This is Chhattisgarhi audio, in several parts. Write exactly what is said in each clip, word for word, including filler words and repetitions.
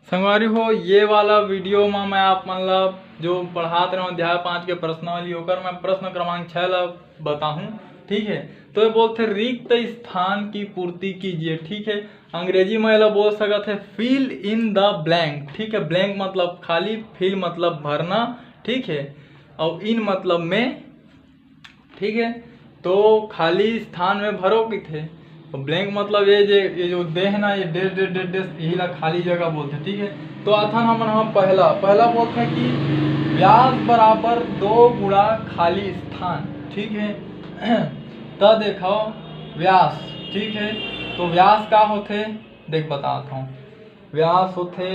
संगवारी हो, ये वाला वीडियो में मैं आप मन ला जो पढ़ात रहूँ अध्याय पाँच के प्रश्नावली, ओकर मैं प्रश्न क्रमांक छः ला बताहूँ। ठीक है, तो ये बोलथे रिक्त स्थान की पूर्ति कीजिए। ठीक है, अंग्रेजी में एला बोल सकत है fill in the blank। ठीक है, blank मतलब खाली, fill मतलब भरना। ठीक है, और in मतलब में। ठीक है, तो खाली स्थान में भरो किथे। तो blank मतलब ये जे, ये जो दे हे ना, ये dash dash dash dash, यही ला खाली जगह बोलथे। ठीक है, तो आथन हमन ह पहला, पहला बोलथे कि व्यास बराबर दो गुणा खाली स्थान। ठीक है, त देखो व्यास। ठीक है, तो व्यास का होथे, देख बतात हूँ। व्यास होथे,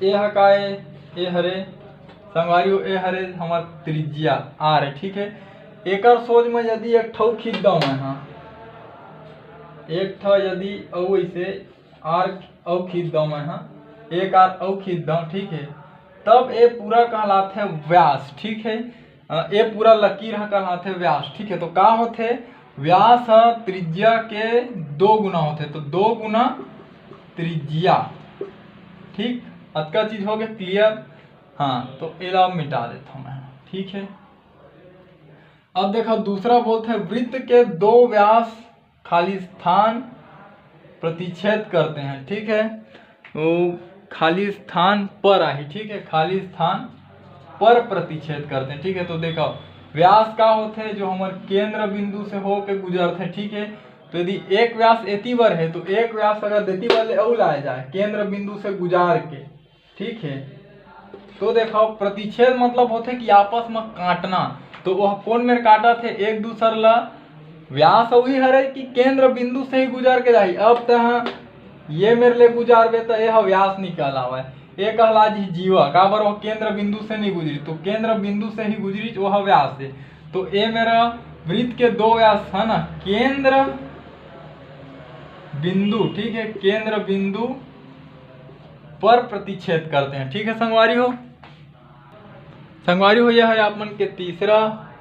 ए ह का ए, ए हरे संगवारी हो, ए हरे हमर त्रिज्या आर है। ठीक है, एकर सोझ में यदि एक ठो खींच दऊँ मैं, हाँ, एक ठो यदि अउ ऐसे आर अउ खींच दऊँ मैं, हाँ, एक आर अउ खींच दऊँ। ठीक है, तब ए पूरा कहलाथे व्यास। ठीक है, अ, ए पूरा लकीर ह कहलाथे व्यास। ठीक है, तो का होथे, व्यास ह त्रिज्या के दो गुना होथे, तो दो गुना त्रिज्या। ठीक, अतका चीज हो गया clear। हाँ, तो एला मिटा देता हूँ मैं। ठीक है, अब देखो दूसरा बोलथे वृत्त के दो व्यास खाली स्थान प्रतिच्छेद करते हैं। ठीक है, वो खाली स्थान पर आही। ठीक है, खाली स्थान पर प्रतिच्छेद करते हैं। ठीक है, तो देखो व्यास का होथे, जो हमर केंद्र बिंदु से होके गुजरथे। ठीक है, तो यदि एक व्यास एती बर है तो एक व्यास अगर देती बर ले अउ लाए जाए केंद्र बिंदु से गुजार के, ठीक है, तो देखो प्रतिच्छेद मतलब होथे कि आपस में काटना। तो वह कौन मेर काटत हे एक दूसर ला, व्यास वही हरे कि केंद्र बिंदु से ही गुजर के जाही। अब तह ये मेर ले गुजारबे त ये ह व्यास निकल आवे, ये कहला जी जीवा, काबर वह केंद्र बिंदु से नहीं गुजरी, तो केंद्र बिंदु से ही गुजरी, वह व्यास है। तो ये मेरा वृत्त के दो व्यास है ना, केंद्र बिंदु, ठीक है, केंद्र बिंदु पर प्रतिच्छेद करते हैं। ठीक है संगवारी हो, संगवारी हो, यह है आप मन के तीसरा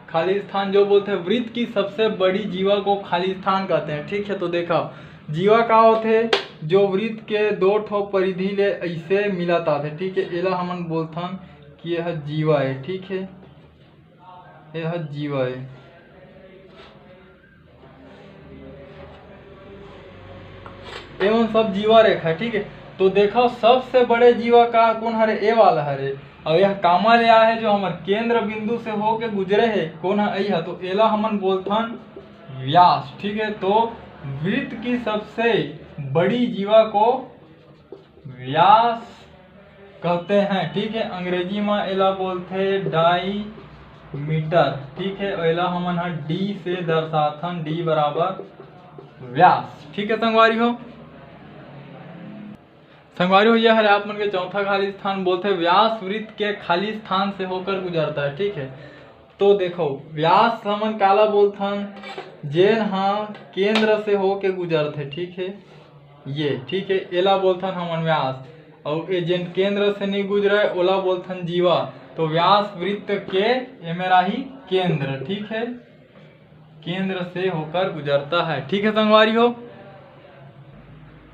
खाली स्थान, जो बोलते हैं वृत्त की सबसे बड़ी जीवा को खाली स्थान कहते हैं। ठीक है, तो देखा जीवा का होते हैं, जो वृत्त के दो ठो परिधि ले ऐसे मिलत आथे। ठीक है, एला हमन बोलथन कि यह जीवा है। ठीक है, यह जीवा है। एमन सब जीवा रेखा है। ठीक है, तो देखो सबसे बड़े जीवा का कौन हरे, ए वाला हरे। और यह कामा ले आए है, जो हमर केंद्र बिंदु से होके गुजरे है, कौन है, यही है। तो एला हमन बोलथन व्यास। ठीक है, तो वृत्त की सबसे बड़ी जीवा को व्यास कहते हैं। ठीक है, अंग्रेजी में एला बोलथे diameter। ठीक है, एला हमन ह डी से दर्शाथन, डी बराबर व्यास। ठीक है संगवारी हो, संगवारी हो, यह हरे आप मन के चौथा खाली स्थान, बोलथे व्यास वृत्त के खाली स्थान से होकर गुजरता है। ठीक है, तो देखो व्यास हमन काला बोलथन, जेन हा केंद्र से होके गुजरथे। ठीक है, ये ठीक है, एला बोलथन हमन व्यास। और ये जेन केंद्र से नहीं गुजरे ओला बोलथन जीवा। तो व्यास वृत्त के एमे राही केंद्र। ठीक है, केंद्र से होकर गुजरता है। ठीक है संगवारी हो,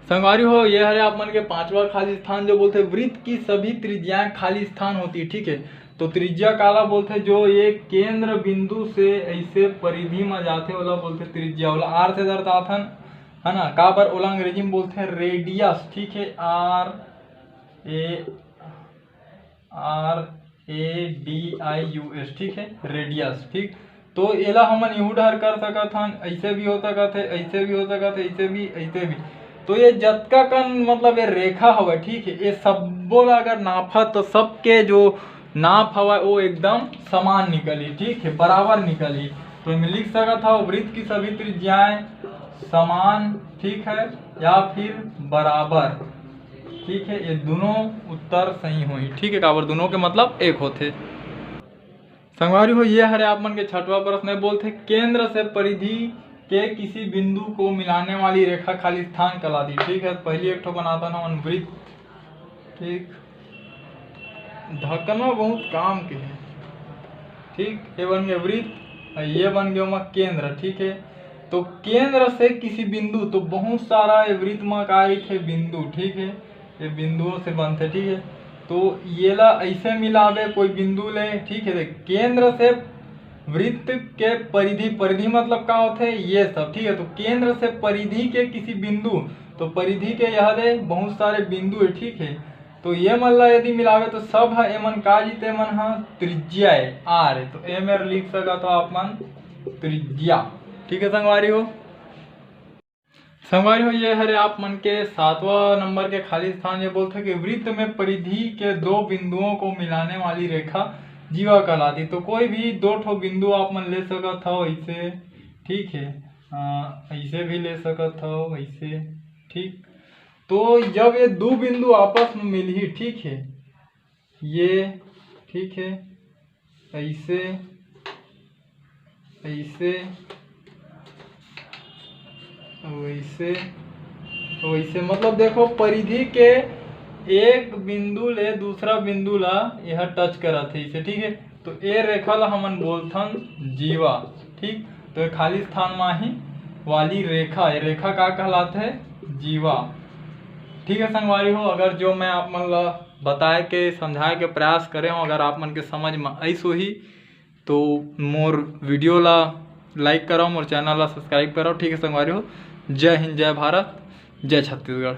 संगवारी हो, ये हरे आप मन के पांचवा खाली स्थान, जो बोलथे वृत्त की सभी त्रिज्याएं खाली स्थान होती है। ठीक है, तो त्रिज्या काला बोलथे, जो ये केंद्र बिंदु से ऐसे परिधि में जाथे, ओला बोलथे त्रिज्या। ओला आर से दर्शाथन, है ना, काबर ओला अंग्रेजी में बोलथे रेडियस। ठीक है, R A R A D I U S. ठीक है, रेडियस। ठीक, तो एला हमन इहू डहर कर सकत हन, ऐसे भी हो सकत है, ऐसे भी हो सकत है, ऐसे भी, ऐसे भी। तो ये जतका कन मतलब ये रेखा हवे, ठीक है, ये सब्बो ला अगर नापा तो सबके जो नाप हवे वो एकदम समान निकली। ठीक है, बराबर निकली। तो मैं लिख सकत हूँ वृत्त की सभी त्रिज्याएं समान, ठीक है, या फिर बराबर। ठीक है, ये दोनों उत्तर सही होही। ठीक है, काबर दोनों के मतलब एक होथे। संगवारी हो, ये हरे आप मन के छठवा प्रश्न है, बोलथे केंद्र से परिधि के किसी बिंदु को मिलाने वाली रेखा खाली स्थान कहलाती। ठीक है, पहली एक ठो बनाथन हमन वृत्त। ठीक, ढकना बहुत काम के है। ठीक, ये बन गया वृत्त और ये बन गया ओमा केंद्र। ठीक है, तो केंद्र से किसी बिंदु, तो बहुत सारा ये वृत्त म का रहिथे, बिंदु, ठीक है, ये बिंदुओं से बनथे, ठीक है। तो ये ला ऐसे मिलावे कोई बिंदु ले, ठीक है, देख, केंद्र से वृत्त के परिधि, परिधि मतलब का होथे, ये सब, ठीक है। तो केंद्र से परिधि के किसी बिंदु, तो परिधि के यह दे बहुत सारे बिंदु है, ठीक है। तो ये मन ला यदि मिलावे तो सब ह एमन का जी, ते मन ह त्रिज्या है, आर है। तो ए मेर लिख सकत हो आप मन त्रिज्या, ठीक है संगवारी हो। संगवारी हो, ये हरे आप मन के सातवां नंबर के खाली स्थान। ये बोलथे कि वृत्त में परिधि के दो बिंदुओं को मिलाने वाली रेखा जीवा कहलाती। तो कोई भी दो ठो बिंदु आप मन ले सकत हो ऐसे, ठीक है, अ, ऐसे भी ले सकत हो ऐसे, ठीक। तो जब ये दो बिंदु आपस में मिलही, ठीक है, ये, ठीक है, ऐसे, ऐसे, वैसे, वैसे, मतलब देखो, परिधि के एक बिंदु ले दूसरा बिंदु ला यह टच करत है इसे, ठीक है। तो ए रेखा ला हमन बोलथन जीवा, ठीक। तो ये खाली स्थान मा ही वाली रेखा, ये रेखा का कहलात है? जीवा, ठीक है संगवारी हो। अगर जो मैं आप मन ला बताए के, समझाए के प्रयास करे हूँ, अगर आप मन के समझ में आइस होही तो मोर वीडियो ला लाइक करो, मोर चैनल ला सब्सक्राइब करो, ठीक है संगवारी हो। जय हिंद, जय भारत, जय छत्तीसगढ़।